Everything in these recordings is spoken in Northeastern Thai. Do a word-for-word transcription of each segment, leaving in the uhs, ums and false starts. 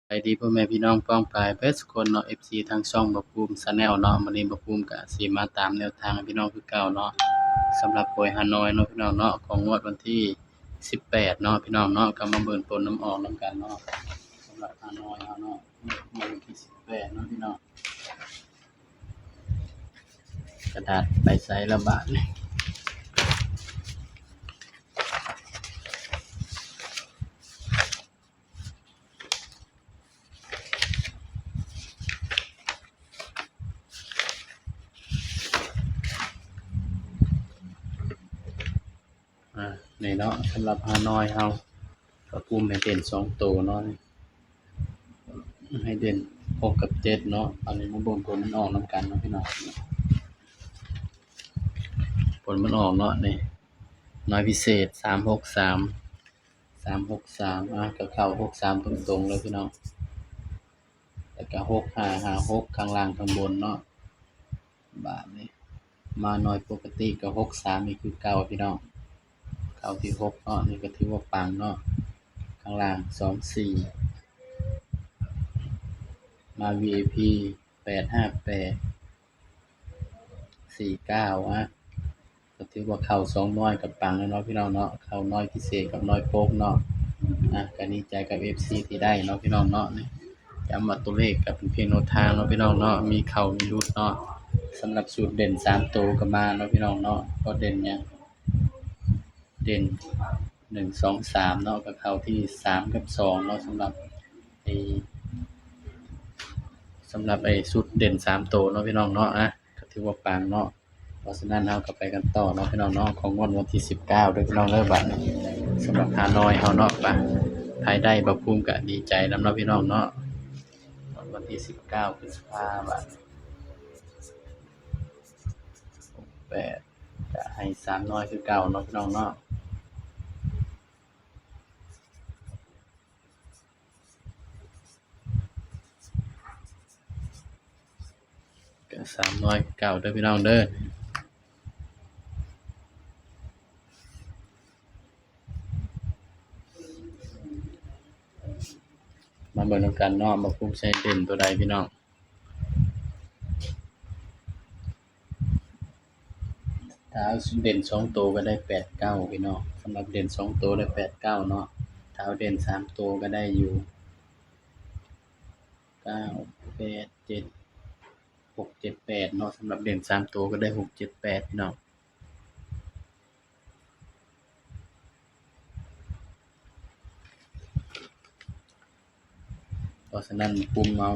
สบายดีพ่อแม่พี่น้องป้องปายเบิดสุคนเนาะ เอฟซี ทางช่องบ่าวภูมิ Channel เนาะ มื้อนี้บ่าวภูมิก็สิมาตามแนวทางให้พี่น้องคือเก่าเนาะ สำหรับหวยฮานอยเนาะพี่น้องเนาะ ของงวดวันที่สิบแปดเนาะพี่น้องเนาะ ก็มาเบิ่งผลมันออกนำกันเนาะ สำหรับฮานอยเฮาเนาะ งวดวันที่สิบแปดเนาะพี่น้อง กระดาษไปไสละบาดนี่ อ่า นี่เนาะ สำหรับฮานอยเฮา ก็กลุ่มให้เด่นสองตัวเนาะ ให้เด่นหกกับเจ็ดเนาะ อันนี้มาเบิ่งผลมันออกนำกันเนาะพี่น้อง ผลมันออกเนาะ นี่ น้อยพิเศษ สามหกสาม สามหกสาม อ่ะ ก็เข้าหกสามตรงๆเลยพี่น้อง แล้วก็หกห้าห้าหก ข้างล่างข้างบนเนาะ บาดนี้ มาน้อยปกติก็หกสามอีกคือเก่าพี่น้อง เข้าที่หกเนาะ นี่ก็ถือว่าปังเนาะ ข้างล่างสองสี่ มา วี ไอ พี แปดห้าแปด สี่เก้า อ่ะ ก็ถือว่าเข้าสองน้อยกับปังแล้วเนาะพี่น้องเนาะ เข้าน้อยพิเศษกับน้อยโป๊กเนาะ อ่ะ ก็ดีใจกับ เอฟซี ที่ได้เนาะพี่น้องเนาะ นี่ ย้ำว่าตัวเลขก็เป็นเพียงแนวทางเนาะพี่น้องเนาะ มีเข้ามีหลุดเนาะ สำหรับสูตรเด่นสามตัวก็มาเนาะพี่น้องเนาะ ก็เด่นเนี่ย เด่นหนึ่ง สอง สาม เนาะ ก็เข้าที่สามกับสองเนาะ สำหรับไอ้ สำหรับไอ้ชุดเด่นสามตัวเนาะพี่น้องเนาะ อ่ะ ก็ถือว่าปังเนาะ เพราะฉะนั้นเราก็ไปกันต่อเนาะพี่น้องเนาะ ของงวดวันที่สิบเก้าเด้อพี่น้องเด้อ บาดนี้ สำหรับฮานอยเฮาเนาะ ไป ไผได้บ่าวภูมิก็ดีใจนำเนาะพี่น้องเนาะ งวดวันที่สิบเก้าพฤษภา บาด แปด ก็ให้สามน้อยคือเก่าเนาะพี่น้องเนาะ ก็สามน้อยคือเก่าเด้อพี่น้องเด้อ มาเบิ่งนำกันเนาะ บ่าวภูมิสิให้เด่นตัวใดพี่น้อง ถ้าเด่นสองตัวก็ได้แปดเก้าพี่น้อง สำหรับเด่นสองตัวได้แปดเก้าเนาะ ถ้าเด่นสามตัวก็ได้อยู่ เก้าแปดเจ็ด หกเจ็ดแปดเนาะ สำหรับเด่นสามตัวก็ได้หกเจ็ดแปดพี่น้อง เพราะฉะนั้นบ่าวภูมิเอา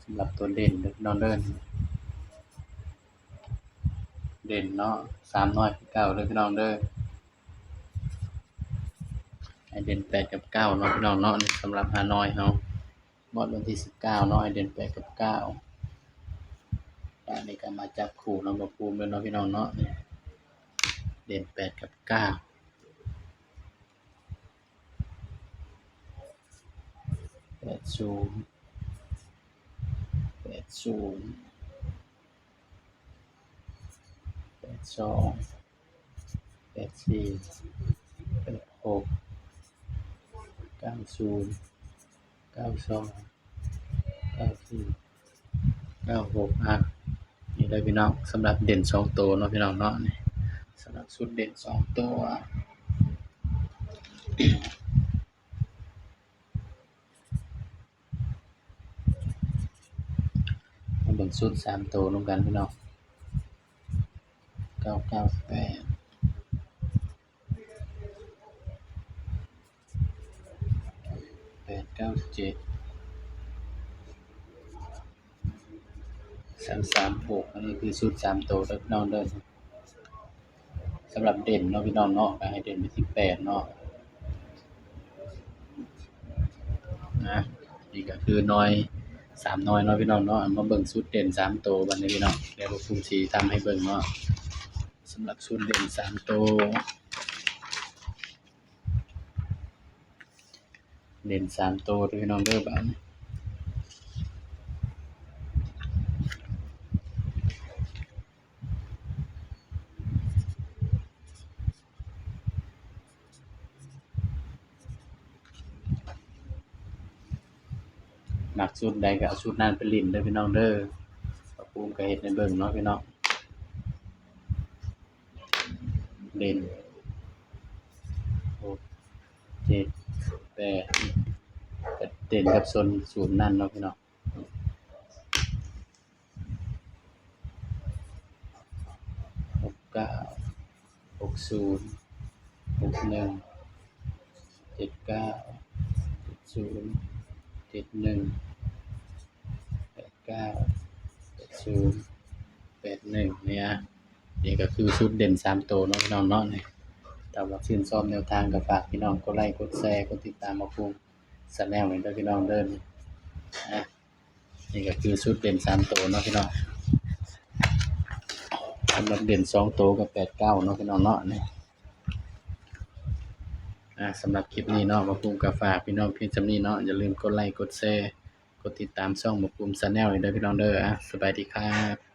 สำหรับตัวเด่นเด้อพี่น้องเด้อ เด่นเนาะ สามน้อยคือเก่าเด้อพี่น้องเด้อ ให้เด่นแปดกับเก้าเนาะพี่น้องเนาะ นี่สำหรับฮานอยเฮา งวดวันที่สิบเก้าเนาะ ให้เด่นแปดกับเก้า อันนี้ก็มาจับคู่เนาะ บ่าวภูมิเด้อเนาะพี่น้องเนาะ นี่ เด่นแปดกับเก้า แปดศูนย์ แปดศูนย์ แปดสอง แปดสี่ แปดหก เก้าศูนย์ เก้าสอง เก้าสี่ เก้าหก อ่ะ นี่เลยพี่น้อง สำหรับเด่นสองตัวเนาะพี่น้องเนาะ นี่ สำหรับชุดเด่นสองตัว มาเบิ่งชุดสามตัวนำกันพี่น้อง เก้าเก้าแปด แปดเก้าเจ็ด สามสามหก อันนี้คือชุดสามตัวเด้อพี่น้องเด้อ สำหรับเด่นเนาะพี่น้องเนาะ ก็ให้เด่นไปที่แปดเนาะ นะ นี่ก็คือหน่วย สามหน่วยเนาะพี่น้องเนาะ มาเบิ่งชุดเด่นสามตัวบัดนี้พี่น้อง เดี๋ยวบ่าวภูมิสิทำให้เบิ่งเนาะ สำหรับชุดเด่นสามตัว เด่นสามตัวเด้อพี่น้องเด้อ บาดนี้ เก้าเก้าแปด มักชุดใดก็เอาชุดนั้นไปเล่นเด้อพี่น้องเด้อ บ่าวภูมิก็เฮ็ดให้เบิ่งเนาะพี่น้อง เด่น หก เจ็ด แปด ก็เด่นกับส่วนสูตรนั่นเนาะพี่น้อง หกเก้า หกศูนย์ หกหนึ่ง เจ็ดเก้า เจ็ดศูนย์ เจ็ดหนึ่ง แปดเก้า แปดศูนย์ แปดหนึ่ง เนี่ย นี่ก็คือชุดเด่นสามตัวเนาะพี่น้องเนาะ นี่ ถ้าว่าชื่นชอบแนวทางก็ฝากพี่น้องกดไลค์ กดแชร์ กดติดตามบ่าวภูมิ Channel นี่เด้อพี่น้องเด้อ อ่ะ นี่ก็คือชุดเด่นสามตัวเนาะพี่น้อง สำหรับเด่นสองตัวก็แปดเก้าเนาะพี่น้องเนาะ นี่ อ่ะ สำหรับคลิปนี้เนาะ บ่าวภูมิก็ฝากพี่น้องเพียงส่ำนี้เนาะ อย่าลืมกดไลค์ กดแชร์ กดติดตามช่องบ่าวภูมิ Channel ให้เด้อพี่น้องเด้อ อ่ะ สบายดีครับ